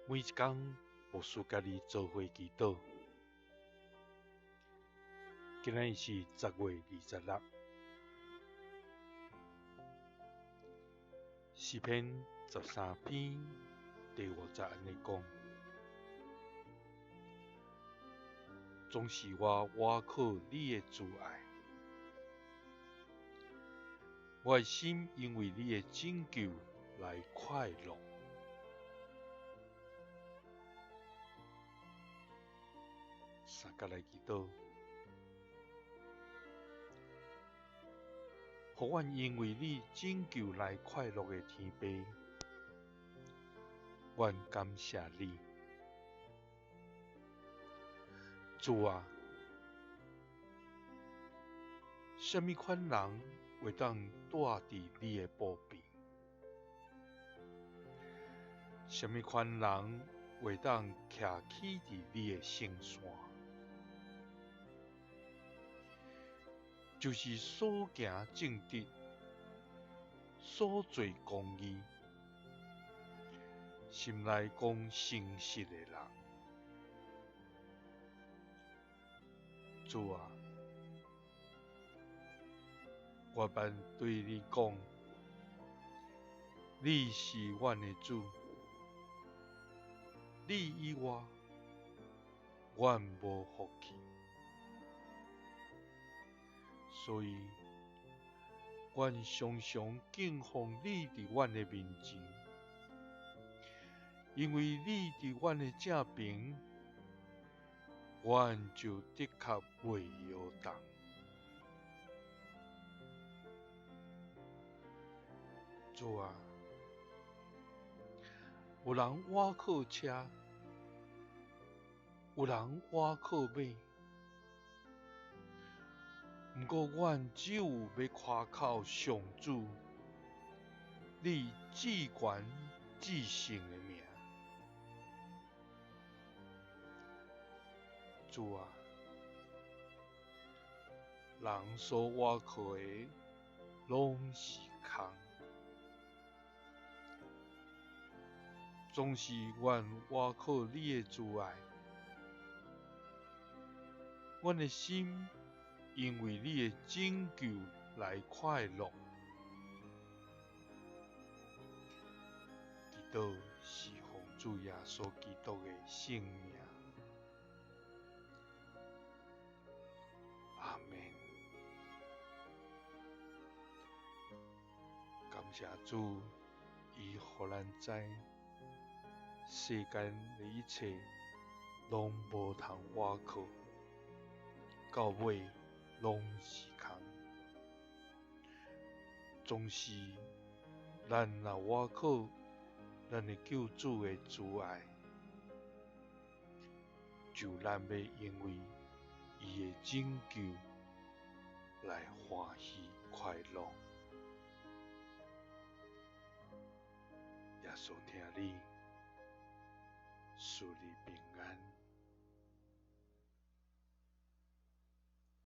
每一工牧師佮你做伙祈禱。今仔日是10月26，詩篇13篇第5節按呢講：總是我倚靠你的慈愛，我的心因為你的拯救來快樂。三佮來祈禱，予阮因為你拯救來快樂的天父，阮感謝你，主啊，啥物款人會當住佇你的寶邊？啥物款人會當徛起佇你的聖山？就是所行正直、所做公義、心內講誠實的人。主啊，我欲對你講，你是阮的主，你以外，阮無福氣。所以，阮常常敬奉你佇阮的面前，因為你佇阮的正爿，阮就的確袂搖動。主啊，有人倚靠車，有人倚靠馬，毋過阮只有欲誇口上主，你至懸至聖的名。主啊，人所倚靠的攏是空，總是阮倚靠你的慈愛，阮的心因為你的拯救來快樂。祈禱是奉主耶穌基督的聖名。阿們。感謝主，伊予咱知世間的一切攏無通倚靠，到尾攏是空。總是咱若倚靠咱的救主的慈愛，就咱欲因為伊的拯救來歡喜快樂。耶穌疼你，賜你平安。